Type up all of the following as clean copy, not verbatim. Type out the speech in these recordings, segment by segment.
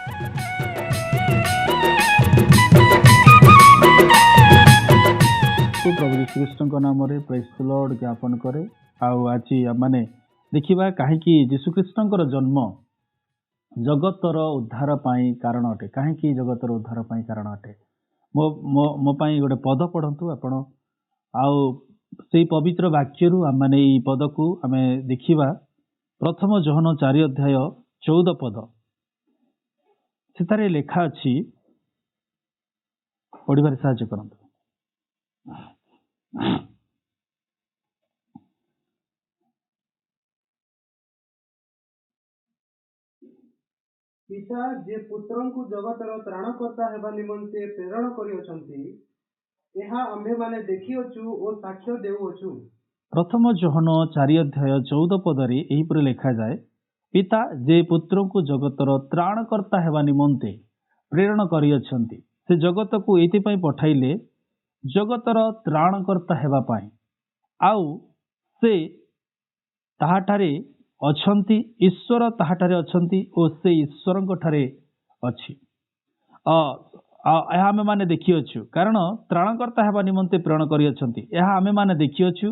ପ୍ରଭୁ ଯୀଶୁଖ୍ରୀଷ୍ଟଙ୍କ ନାମରେ press Lord ଜ୍ଞାପନ କରେ। ଆଉ ଆଜି ଆମମାନେ ଦେଖିବା କାହିଁକି ଯୀଶୁଖ୍ରୀଷ୍ଟଙ୍କର ଜନ୍ମ ଜଗତର ଉଦ୍ଧାର ପାଇଁ କାରଣ ଅଟେ। କାହିଁକି ଜଗତର ଉଦ୍ଧାର ପାଇଁ କାରଣ ଅଟେ? ମୋ ମୋ ମୋ ପାଇଁ ଗୋଟେ ପଦ ପଢନ୍ତୁ ଆପଣ, ଆଉ ସେଇ ପବିତ୍ର ବାକ୍ୟରୁ ଆମମାନେ ଏଇ ପଦକୁ ଆମେ ଦେଖିବା। ପ୍ରଥମ ଯୋହନ 4 ଅଧ୍ୟାୟ 14 ପଦ, ସେଥିରେ ଲେଖା ଅଛି, ପଢିବାରେ ସାହାଯ୍ୟ କରନ୍ତୁ। ପିତା ଯେ ପୁତ୍ରଙ୍କୁ ଜଗତର ତ୍ରାଣକର୍ତ୍ତା ହେବା ନିମନ୍ତେ ପ୍ରେରଣ କରିଅଛନ୍ତି, ଏହା ଆମ୍ଭେମାନେ ଦେଖିଅଛୁ ଓ ସାକ୍ଷ୍ୟ ଦେଉଅଛୁ। ପ୍ରଥମ ଯୋହନ 4 ଅଧ୍ୟାୟ 14 ପଦରେ ଏହିପରି ଲେଖାଯାଏ, ପିତା ଯେ ପୁତ୍ରଙ୍କୁ ଜଗତର ତ୍ରାଣକର୍ତ୍ତା ହେବା ନିମନ୍ତେ ପ୍ରେରଣ କରିଅଛନ୍ତି, ସେ ଜଗତକୁ ଏଇଥିପାଇଁ ପଠାଇଲେ ଜଗତର ତ୍ରାଣକର୍ତ୍ତା ହେବା ପାଇଁ। ଆଉ ସେ ତାହାଠାରେ ଅଛନ୍ତି, ଈଶ୍ୱର ତାହାଠାରେ ଅଛନ୍ତି ଓ ସେ ଈଶ୍ୱରଙ୍କ ଠାରେ ଅଛି। ଏହା ଆମେମାନେ ଦେଖିଅଛୁ, କାରଣ ତ୍ରାଣକର୍ତ୍ତା ହେବା ନିମନ୍ତେ ପ୍ରେରଣ କରିଅଛନ୍ତି। ଏହା ଆମେମାନେ ଦେଖିଅଛୁ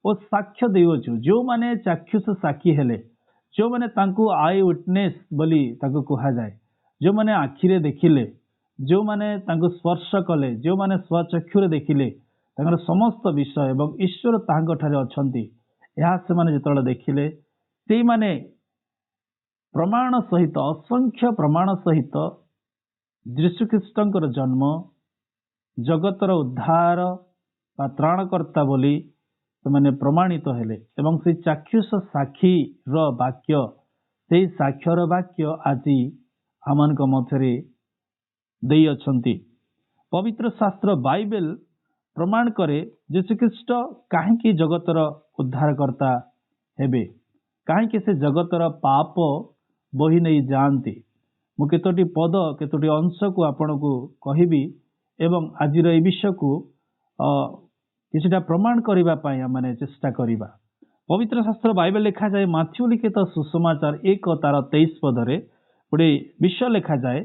ଓ ସାକ୍ଷ୍ୟ ଦେଉଅଛୁ। ଯେଉଁମାନେ ଚାକ୍ଷୁଷ ସାକ୍ଷୀ ହେଲେ, ଯେଉଁମାନେ ତାଙ୍କୁ I witness ବୋଲି ତାଙ୍କୁ କୁହାଯାଏ, ଯେଉଁମାନେ ଆଖିରେ ଦେଖିଲେ, ଯେଉଁମାନେ ତାଙ୍କୁ ସ୍ପର୍ଶ କଲେ, ଯେଉଁମାନେ ସ୍ୱଚକ୍ଷୁରେ ଦେଖିଲେ ତାଙ୍କର ସମସ୍ତ ବିଷୟ ଏବଂ ଈଶ୍ୱର ତାହାଙ୍କ ଠାରେ ଅଛନ୍ତି, ଏହା ସେମାନେ ଯେତେବେଳେ ଦେଖିଲେ, ସେଇମାନେ ପ୍ରମାଣ ସହିତ, ଅସଂଖ୍ୟ ପ୍ରମାଣ ସହିତ ଯୀଶୁଖ୍ରୀଷ୍ଟଙ୍କର ଜନ୍ମ ଜଗତର ଉଦ୍ଧାର ବା ତ୍ରାଣକର୍ତ୍ତା ବୋଲି ସେମାନେ ପ୍ରମାଣିତ ହେଲେ। ଏବଂ ସେଇ ଚାକ୍ଷୁଷ ସାକ୍ଷୀର ବାକ୍ୟ, ସେଇ ସାକ୍ଷ୍ୟର ବାକ୍ୟ ଆଜି ଆମମାନଙ୍କ ମଧ୍ୟରେ ଦେଇଅଛନ୍ତି। ପବିତ୍ର ଶାସ୍ତ୍ର ବାଇବେଲ ପ୍ରମାଣ କରେ ଯୀଶୁଖ୍ରୀଷ୍ଟ କାହିଁକି ଜଗତର ଉଦ୍ଧାରକର୍ତ୍ତା ହେବେ, କାହିଁକି ସେ ଜଗତର ପାପ ବୋହି ନେଇ ଯାଆନ୍ତି। ମୁଁ କେତୋଟି ପଦ, କେତୋଟି ଅଂଶକୁ ଆପଣଙ୍କୁ କହିବି ଏବଂ ଆଜିର ଏଇ ବିଷୟକୁ କିଛିଟା ପ୍ରମାଣ କରିବା ପାଇଁ ଆମେ ଚେଷ୍ଟା କରିବା। ପବିତ୍ର ଶାସ୍ତ୍ର ବାଇବେଲ ଲେଖାଯାଏ, ମାଥିଉ ଲିଖିତ ସୁସମାଚାର 1 ତାର 23 ପଦରେ ଗୋଟେ ବିଷୟ ଲେଖାଯାଏ।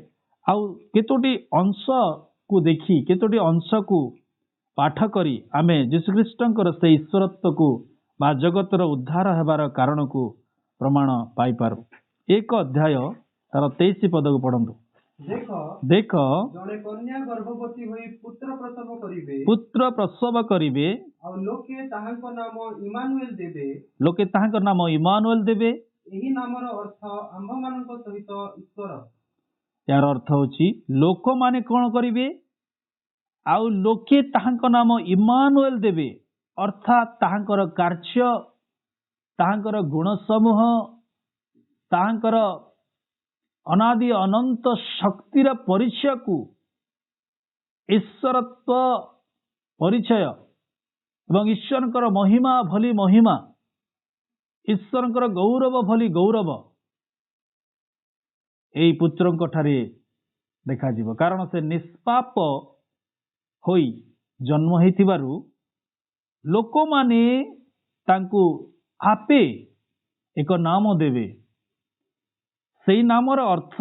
ଆଉ କେତୋଟି ଅଂଶକୁ ଦେଖି, କେତୋଟି ଅଂଶକୁ ପାଠ କରି ଆମେ ଯୀଶୁଖ୍ରୀଷ୍ଟଙ୍କର ସେଇ ଈଶ୍ୱରତ୍ୱକୁ ବା ଜଗତର ଉଦ୍ଧାର ହେବାର କାରଣକୁ ପ୍ରମାଣ ପାଇପାରୁ। 1 ଅଧ୍ୟାୟ ତାର 23 ପଦକୁ ପଢନ୍ତୁ। ଦେଖ, ଦେଖ, ଜଣେ କନ୍ୟା ଗର୍ଭବତୀ ହୋଇ ପୁତ୍ର ପ୍ରସବ କରିବେ, ପୁତ୍ର ପ୍ରସବ କରିବେ, ଆଉ ଲୋକେ ତାହାଙ୍କ ନାମ ଇମାନୁଏଲ ଦେବେ। ଲୋକେ ତାହାଙ୍କ ନାମ ଇମାନୁଏଲ ଦେବେ। ଏହି ନାମର ଅର୍ଥ ଆମ୍ଭମାନଙ୍କ ସହିତ ଈଶ୍ୱର। ଏହାର ଅର୍ଥ ହଉଛି ଲୋକମାନେ କଣ କରିବେ? ଆଉ ଲୋକେ ତାହାଙ୍କ ନାମ ଇମାନୁଏଲ ଦେବେ, ଅର୍ଥାତ୍ ତାହାଙ୍କର କାର୍ଯ୍ୟ, ତାହାଙ୍କର ଗୁଣ ସମୂହ, ତାହାଙ୍କର ଅନାଦି ଅନନ୍ତ ଶକ୍ତିର ପରିଚୟକୁ, ଈଶ୍ୱରତ୍ୱ ପରିଚୟ ଏବଂ ଈଶ୍ୱରଙ୍କର ମହିମା ଭଳି ମହିମା, ଈଶ୍ୱରଙ୍କର ଗୌରବ ଭଳି ଗୌରବ ଏଇ ପୁତ୍ରଙ୍କ ଠାରେ ଦେଖାଯିବ। କାରଣ ସେ ନିଷ୍ପାପ ହୋଇ ଜନ୍ମ ହେଇଥିବାରୁ ଲୋକମାନେ ତାଙ୍କୁ ଆପେ ଏକ ନାମ ଦେବେ। ସେଇ ନାମର ଅର୍ଥ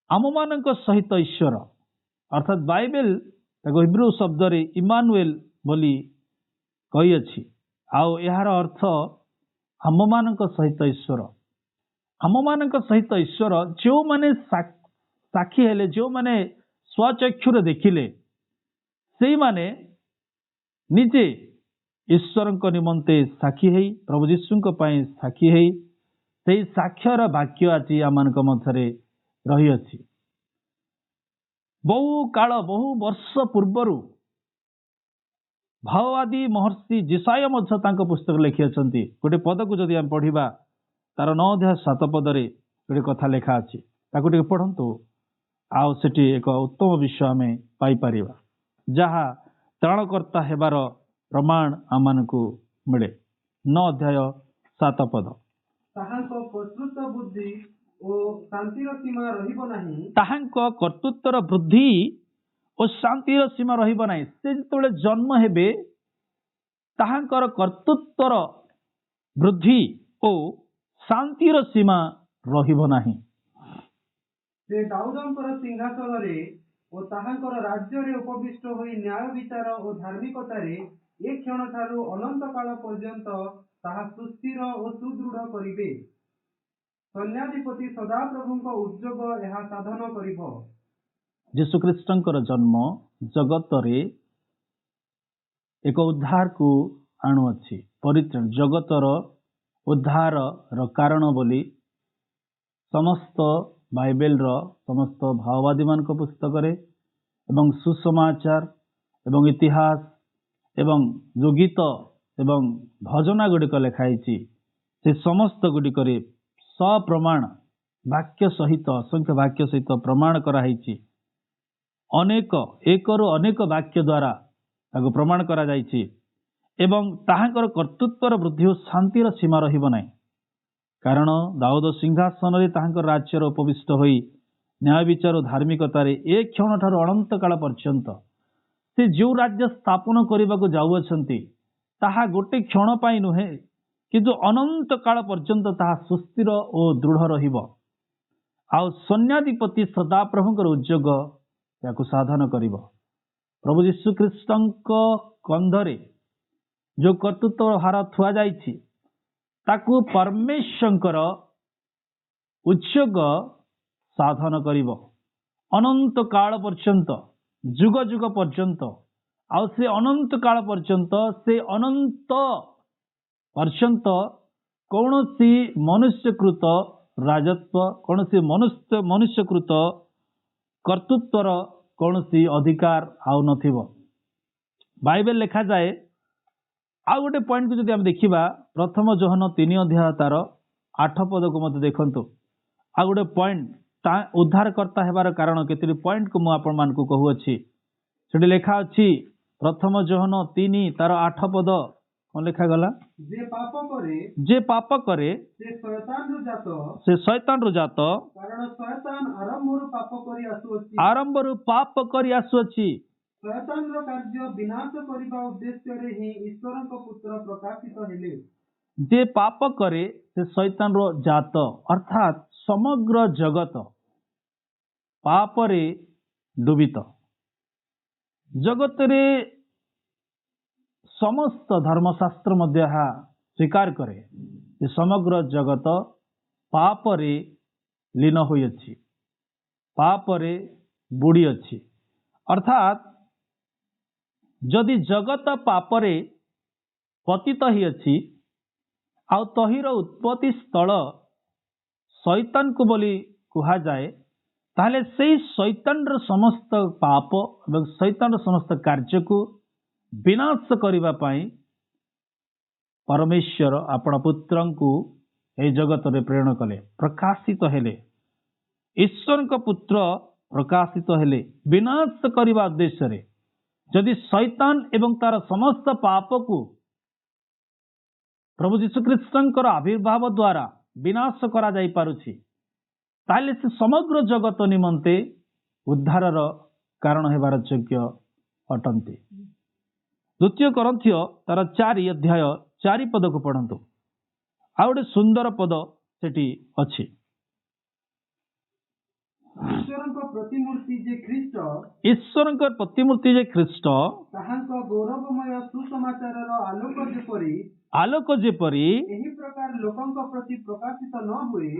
ଆମମାନଙ୍କ ସହିତ ଈଶ୍ୱର, ଅର୍ଥାତ୍ ବାଇବେଲ ତାକୁ ହିବ୍ରୁ ଶବ୍ଦରେ ଇମାନୁଏଲ ବୋଲି କହିଅଛି। ଆଉ ଏହାର ଅର୍ଥ ଆମମାନଙ୍କ ସହିତ ଈଶ୍ୱର। ଆମମାନଙ୍କ ସହିତ ଈଶ୍ୱର ଯେଉଁମାନେ ସାକ୍ଷୀ ହେଲେ, ଯେଉଁମାନେ ସ୍ୱଚକ୍ଷୁରେ ଦେଖିଲେ, ସେଇମାନେ ନିଜେ ଈଶ୍ୱରଙ୍କ ନିମନ୍ତେ ସାକ୍ଷୀ ହେଇ, ପ୍ରଭୁ ଯୀଶୁଙ୍କ ପାଇଁ ସାକ୍ଷୀ ହେଇ, ସେଇ ସାକ୍ଷ୍ୟର ବାକ୍ୟ ଆଜି ଆମମାନଙ୍କ ମଧ୍ୟରେ ରହିଅଛି। ବହୁ କାଳ, ବହୁ ବର୍ଷ ପୂର୍ବରୁ ଭାବବାଦୀ ମହର୍ଷି ଯିଶାଇୟ ମଧ୍ୟ ତାଙ୍କ ପୁସ୍ତକ ଲେଖିଅଛନ୍ତି। ଗୋଟେ ପଦକୁ ଯଦି ଆମେ ପଢିବା, ତାର 9 ଅଧ୍ୟାୟ 7 ପଦରେ ଗୋଟେ କଥା ଲେଖା ଅଛି, ତାକୁ ଟିକେ ପଢନ୍ତୁ। ଆଉ ସେଠି ଏକ ଉତ୍ତମ ବିଷୟ ଆମେ ପାଇପାରିବା, ଯାହା ତ୍ରାଣକର୍ତ୍ତା ହେବାର ପ୍ରମାଣ ଆମମାନଙ୍କୁ ମିଳେ। 9 ଅଧ୍ୟାୟ 7 ପଦ। ତାହାଙ୍କ କର୍ତ୍ତୃତ୍ୱ ବୃଦ୍ଧି ଓ ଶାନ୍ତିର ସୀମା ରହିବ ନାହିଁ। ତାହାଙ୍କ କର୍ତ୍ତୃତ୍ୱର ବୃଦ୍ଧି ଓ ଶାନ୍ତିର ସୀମା ରହିବ ନାହିଁ। ସେ ଯେତେବେଳେ ଜନ୍ମ ହେବେ, ତାହାଙ୍କର କର୍ତ୍ତୃତ୍ୱର ବୃଦ୍ଧି ଓ ଶାନ୍ତିର ସୀମା ରହିବ ନାହିଁ। ସେ ଦାଉଦଙ୍କର ସିଂହାସନରେ ଓ ତାହାଙ୍କର ରାଜ୍ୟରେ ଉପବିଷ୍ଟ ହୋଇ ନ୍ୟାୟ ବିଚାର ଓ ଧାର୍ମିକତାରେ ଏ କ୍ଷଣଠାରୁ ଅନନ୍ତ କାଳ ପର୍ଯ୍ୟନ୍ତ ତାହା ସୁସ୍ଥିର ଓ ସୁଦୃଢ଼ କରିବେ। ସୈନ୍ୟାଧିପତି ସଦାପ୍ରଭୁଙ୍କ ଉଦ୍ଯୋଗ ଏହା ସାଧନ କରିବ। ଯୀଶୁଖ୍ରୀଷ୍ଟଙ୍କର ଜନ୍ମ ଜଗତରେ ଏକ ଉଦ୍ଧାରକୁ ଆଣୁଅଛି, ପରିତ୍ରାଣ, ଜଗତର ଉଦ୍ଧାରର କାରଣ ବୋଲି ସମସ୍ତ ବାଇବେଲର ସମସ୍ତ ଭାବବାଦୀମାନଙ୍କ ପୁସ୍ତକରେ ଏବଂ ସୁସମାଚାର ଏବଂ ଇତିହାସ ଏବଂ ଯେଉଁ ଗୀତ ଏବଂ ଭଜନା ଗୁଡ଼ିକ ଲେଖା ହେଇଛି, ସେ ସମସ୍ତ ଗୁଡ଼ିକରେ ସପ୍ରମାଣ ବାକ୍ୟ ସହିତ, ଅସଂଖ୍ୟ ବାକ୍ୟ ସହିତ ପ୍ରମାଣ କରାହେଇଛି। ଅନେକ, ଏକରୁ ଅନେକ ବାକ୍ୟ ଦ୍ୱାରା ତାକୁ ପ୍ରମାଣ କରାଯାଇଛି। ଏବଂ ତାହାଙ୍କର କର୍ତ୍ତୃତ୍ୱର ବୃଦ୍ଧି ଓ ଶାନ୍ତିର ସୀମା ରହିବ ନାହିଁ, କାରଣ ଦାଉଦ ସିଂହାସନରେ ତାହାଙ୍କର ରାଜ୍ୟର ଉପବିଷ୍ଟ ହୋଇ ନ୍ୟାୟ ବିଚାର ଓ ଧାର୍ମିକତାରେ ଏ କ୍ଷଣ ଠାରୁ ଅନନ୍ତ କାଳ ପର୍ଯ୍ୟନ୍ତ। ସେ ଯେଉଁ ରାଜ୍ୟ ସ୍ଥାପନ କରିବାକୁ ଯାଉଅଛନ୍ତି, ତାହା ଗୋଟେ କ୍ଷଣ ପାଇଁ ନୁହେଁ, କିନ୍ତୁ ଅନନ୍ତ କାଳ ପର୍ଯ୍ୟନ୍ତ ତାହା ସୁସ୍ଥିର ଓ ଦୃଢ଼ ରହିବ। ଆଉ ସୈନ୍ୟାଧିପତି ସଦାପ୍ରଭୁଙ୍କର ଉଦ୍ଯୋଗ ଏହାକୁ ସାଧନ କରିବ। ପ୍ରଭୁ ଯୀଶୁଖ୍ରୀଷ୍ଟଙ୍କ କନ୍ଧରେ ଯେଉଁ କର୍ତ୍ତୃତ୍ୱ ଭାର ଥୁଆଯାଇଛି, ତାକୁ ପରମେଶ୍ୱରଙ୍କର ଉଦ୍ଯୋଗ ସାଧନ କରିବ ଅନନ୍ତ କାଳ ପର୍ଯ୍ୟନ୍ତ, ଯୁଗ ଯୁଗ ପର୍ଯ୍ୟନ୍ତ। ଆଉ ସେ ଅନନ୍ତ କାଳ ପର୍ଯ୍ୟନ୍ତ, ସେ ଅନନ୍ତ ପର୍ଯ୍ୟନ୍ତ କୌଣସି ମନୁଷ୍ୟକୃତ ରାଜତ୍ୱ, କୌଣସି ମନୁଷ୍ୟକୃତ କର୍ତ୍ତୃତ୍ୱର କୌଣସି ଅଧିକାର ଆଉ ନଥିବ। ବାଇବେଲ ଲେଖାଯାଏ। ଆଉ ଗୋଟେ ପଏଣ୍ଟକୁ ଯଦି ଆମେ ଦେଖିବା, ପ୍ରଥମ ଯୋହନ 3 ଅଧ୍ୟାୟ ତାର 8 ପଦକୁ ମଧ୍ୟ ଦେଖନ୍ତୁ। ଆଉ ଗୋଟେ ପଏଣ୍ଟ, ତା ଉଦ୍ଧାରକର୍ତ୍ତା ହେବାର କାରଣ କେତୋଟି ପଏଣ୍ଟକୁ ମୁଁ ଆପଣମାନଙ୍କୁ କହୁଅଛି। ସେଠି ଲେଖା ଅଛି, ପ୍ରଥମ ଯୋହନ 3 ତାର 8 ପଦ, କଣ ଲେଖାଗଲା? ଯେ ପାପ କରେ, ଯେ ପାପ କରେ, ସେ ଶୟତାନରୁ ଜାତ, ସେ ଶୟତାନରୁ ଜାତ, କାରଣ ଶୟତାନ ଆରମ୍ଭରୁ ପାପ କରି ଆସୁଅଛି। ଆରମ୍ଭରୁ ପାପ କରି ଆସୁଅଛି। ଶୟତାନର କାର୍ଯ୍ୟ ବିନାଶ କରିବା ଉଦ୍ଦେଶ୍ୟରେ ହିଁ ଈଶ୍ୱରଙ୍କ ପୁତ୍ର ପ୍ରକାଶିତ ହେଲେ। ଯେ ପାପ କରେ ସେ ଶୈତାନର ଜାତ, ଅର୍ଥାତ୍ ସମଗ୍ର ଜଗତ ପାପରେ ଡୁବିତ। ଜଗତରେ ସମସ୍ତ ଧର୍ମଶାସ୍ତ୍ର ମଧ୍ୟ ଏହା ସ୍ୱୀକାର କରେ ଯେ ସମଗ୍ର ଜଗତ ପାପରେ ଲୀନ ହୋଇଅଛି, ପାପରେ ବୁଡ଼ିଅଛି। ଅର୍ଥାତ୍ ଯଦି ଜଗତ ପାପରେ ପତିତ ହୋଇଅଛି ଆଉ ତହିଁର ଉତ୍ପତ୍ତି ସ୍ଥଳ ଶୈତାନକୁ ବୋଲି କୁହାଯାଏ, ତାହେଲେ ସେଇ ଶୈତାନର ସମସ୍ତ ପାପ ଏବଂ ଶୈତାନର ସମସ୍ତ କାର୍ଯ୍ୟକୁ ବିନାଶ କରିବା ପାଇଁ ପରମେଶ୍ୱର ଆପଣା ପୁତ୍ରଙ୍କୁ ଏହି ଜଗତରେ ପ୍ରେରଣ କଲେ, ପ୍ରକାଶିତ ହେଲେ। ଈଶ୍ୱରଙ୍କ ପୁତ୍ର ପ୍ରକାଶିତ ହେଲେ ବିନାଶ କରିବା ଉଦ୍ଦେଶ୍ୟରେ। ଯଦି ଶୈତାନ ଏବଂ ତାର ସମସ୍ତ ପାପକୁ ପ୍ରଭୁ ଯୀଶୁଖ୍ରୀଷ୍ଟଙ୍କର ଆବିର୍ଭାବ ଦ୍ୱାରା ବିନାଶ କରାଯାଇ ପାରୁଛି, ତାହେଲେ ସେ ସମଗ୍ର ଜଗତ ନିମନ୍ତେ ଉଦ୍ଧାରର କାରଣ ହେବାର ଯୋଗ୍ୟ ଅଟନ୍ତି। ଦ୍ୱିତୀୟ କରିନ୍ଥୀୟ ତାର 4 ଅଧ୍ୟାୟ 4 ପଦକୁ ପଢନ୍ତୁ। ଆଉ ଗୋଟେ ସୁନ୍ଦର ପଦ ସେଠି ଅଛି। ଈଶ୍ୱରଙ୍କ ପ୍ରତିମୂର୍ତ୍ତି ଯେ ଖ୍ରୀଷ୍ଟ, ଈଶ୍ୱରଙ୍କ ପ୍ରତିମୂର୍ତ୍ତି ଯେ ଖ୍ରୀଷ୍ଟ, ତାହାଙ୍କ ଗୌରବମୟ ସୁସମାଚାରର ଆଲୋକ ଯେପରି, ଆଲୋକ ଯେପରି ଏହି ପ୍ରକାର ଲୋକଙ୍କ ପ୍ରତି ପ୍ରକାଶିତ ନ ହୁଏ,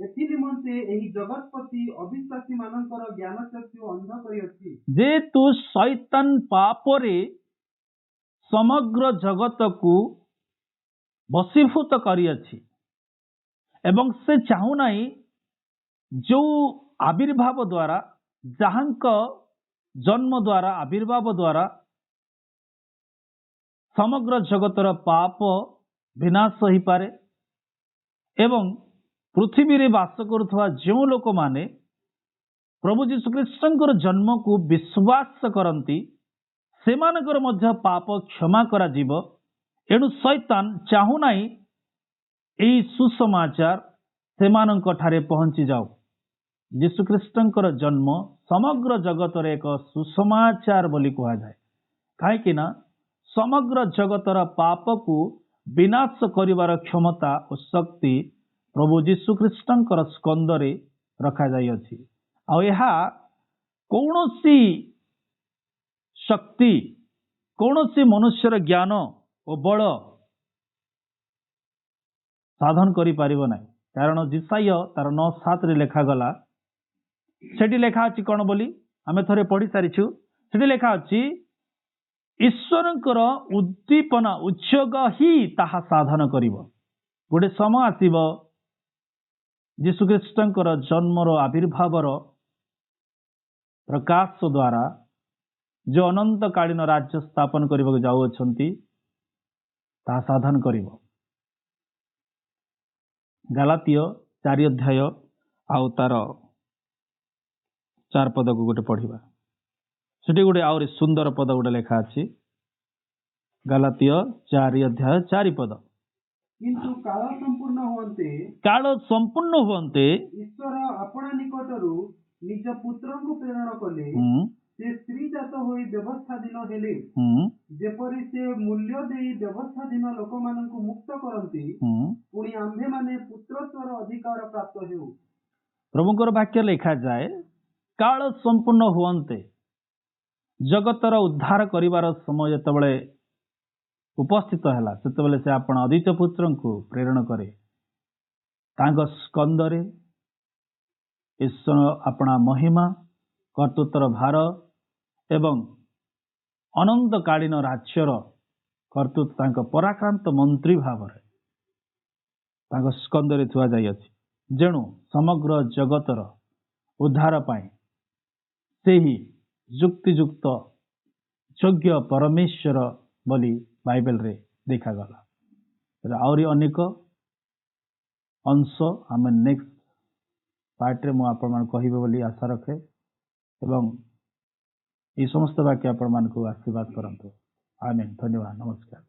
ଏଥି ନିମନ୍ତେ ଏହି ଜଗତପତି ଅବିଶ୍ୱାସୀ ମାନଙ୍କର ଜ୍ଞାନଚକ୍ଷୁ ଅନ୍ଧ କରିଅଛି। ଯେହେତୁ ଶୈତାନ ପାପରେ ସମଗ୍ର ଜଗତକୁ ବଶୀଭୂତ କରିଅଛି ଏବଂ ସେ ଚାହୁଁନାହିଁ ଯୋଉ ଆବିର୍ଭାବ ଦ୍ୱାରା, ଯାହାଙ୍କ ଜନ୍ମ ଦ୍ୱାରା, ଆବିର୍ଭାବ ଦ୍ୱାରା ସମଗ୍ର ଜଗତର ପାପ ବିନାଶ ହୋଇପାରେ ଏବଂ ପୃଥିବୀରେ ବାସ କରୁଥିବା ଯେଉଁ ଲୋକମାନେ ପ୍ରଭୁ ଯୀଶୁଖ୍ରୀଷ୍ଟଙ୍କର ଜନ୍ମକୁ ବିଶ୍ୱାସ କରନ୍ତି, ସେମାନଙ୍କର ମଧ୍ୟ ପାପ କ୍ଷମା କରାଯିବ। ଏଣୁ ଶୈତାନ ଚାହୁଁନାହିଁ ଏହି ସୁସମାଚାର ସେମାନଙ୍କ ଠାରେ ପହଞ୍ଚି ଯାଉ। ଯୀଶୁଖ୍ରୀଷ୍ଟଙ୍କର ଜନ୍ମ ସମଗ୍ର ଜଗତରେ ଏକ ସୁସମାଚାର ବୋଲି କୁହାଯାଏ, କାହିଁକି ନା ସମଗ୍ର ଜଗତର ପାପକୁ ବିନାଶ କରିବାର କ୍ଷମତା ଓ ଶକ୍ତି ପ୍ରଭୁ ଯୀଶୁଖ୍ରୀଷ୍ଟଙ୍କର ସ୍କନ୍ଧରେ ରଖାଯାଇଅଛି। ଆଉ ଏହା କୌଣସି ଶକ୍ତି, କୌଣସି ମନୁଷ୍ୟର ଜ୍ଞାନ ଓ ବଳ ସାଧନ କରିପାରିବ ନାହିଁ। କାରଣ ଯିଶାଇୟ ତାର 9:7ରେ ଲେଖାଗଲା, ସେଠି ଲେଖା ଅଛି କଣ ବୋଲି ଆମେ ଥରେ ପଢି ସାରିଛୁ। ସେଠି ଲେଖା ଅଛି, ଈଶ୍ୱରଙ୍କର ଉଦ୍ଦୀପନା, ଉତ୍ସର୍ଗ ହିଁ ତାହା ସାଧନ କରିବ। ଗୋଟେ ସମୟ ଆସିବ, ଯୀଶୁଖ୍ରୀଷ୍ଟଙ୍କର ଜନ୍ମର ଆବିର୍ଭାବର ପ୍ରକାଶ ଦ୍ୱାରା ଯେଉଁ ଅନନ୍ତକାଳୀନ ରାଜ୍ୟ ସ୍ଥାପନ କରିବାକୁ ଯାଉଅଛନ୍ତି, ତାହା ସାଧନ କରିବ। ଗାଲାତୀୟ 4 ଅଧ୍ୟାୟ ଆଉ ତାର 4 ପଦକୁ ଗୋଟେ ପଢିବା। ସେଠି ଗୋଟେ ଆହୁରି ସୁନ୍ଦର ପଦ ଗୋଟେ ଲେଖା ଅଛି। ଗାଲାତୀୟ 4 ଅଧ୍ୟାୟ 4 ପଦ। କିନ୍ତୁ କାଳ ସମ୍ପୂର୍ଣ୍ଣ ହୁଅନ୍ତେ, କାଳ ସମ୍ପୂର୍ଣ୍ଣ ହୁଅନ୍ତେ, ଈଶ୍ୱର ଆପଣା ନିକଟରୁ ନିଜ ପୁତ୍ରଙ୍କୁ ପ୍ରେରଣ କଲେ। ସେ ସ୍ତ୍ରୀଜାତ ହୋଇ ବ୍ୟବସ୍ଥାଧୀନ ହେଲେ, ଯେପରି ସେ ମୂଲ୍ୟ ଦେଇ ବ୍ୟବସ୍ଥାଧୀନ ଲୋକମାନଙ୍କୁ ମୁକ୍ତ କରନ୍ତି, ପୁଣି ଆମ୍ଭେମାନେ ପୁତ୍ରତ୍ୱର ଅଧିକାର ପ୍ରାପ୍ତ ହେଉ। ପ୍ରଭୁଙ୍କର ବାକ୍ୟ ଲେଖାଯାଏ, କାଳ ସମ୍ପୂର୍ଣ୍ଣ ହୁଅନ୍ତେ, ଜଗତର ଉଦ୍ଧାର କରିବାର ସମୟ ଯେତେବେଳେ ଉପସ୍ଥିତ ହେଲା, ସେତେବେଳେ ସେ ଆପଣା ଅଦ୍ୱିତୀୟ ପୁତ୍ରଙ୍କୁ ପ୍ରେରଣ କରେ। ତାଙ୍କ ସ୍କନ୍ଧରେ ଈଶ୍ୱର ଆପଣା ମହିମା, କର୍ତ୍ତୃତ୍ୱର ଭାର ଏବଂ ଅନନ୍ତକାଳୀନ ରାଜ୍ୟର କର୍ତ୍ତୃତ୍ୱ ତାଙ୍କ ପରାକ୍ରାନ୍ତ ମନ୍ତ୍ରୀ ଭାବରେ ତାଙ୍କ ସ୍କନ୍ଧରେ ଥୁଆ ଯାଇଅଛି। ଯେଣୁ ସମଗ୍ର ଜଗତର ଉଦ୍ଧାର ପାଇଁ ସେହି ଯୁକ୍ତିଯୁକ୍ତ ଯୋଗ୍ୟ ପରମେଶ୍ୱର ବୋଲି ବାଇବେଲରେ ଦେଖାଗଲା। ଆହୁରି ଅନେକ ଅଂଶ ଆମେ ନେକ୍ସଟ ପାର୍ଟରେ ମୁଁ ଆପଣମାନଙ୍କୁ କହିବି ବୋଲି ଆଶା ରଖେ ଏବଂ ଏହି ସମସ୍ତ ବାକ୍ୟ ଆପଣମାନଙ୍କୁ ଆଶୀର୍ବାଦ କରନ୍ତୁ। ଆମେନ୍। ଧନ୍ୟବାଦ, ନମସ୍କାର।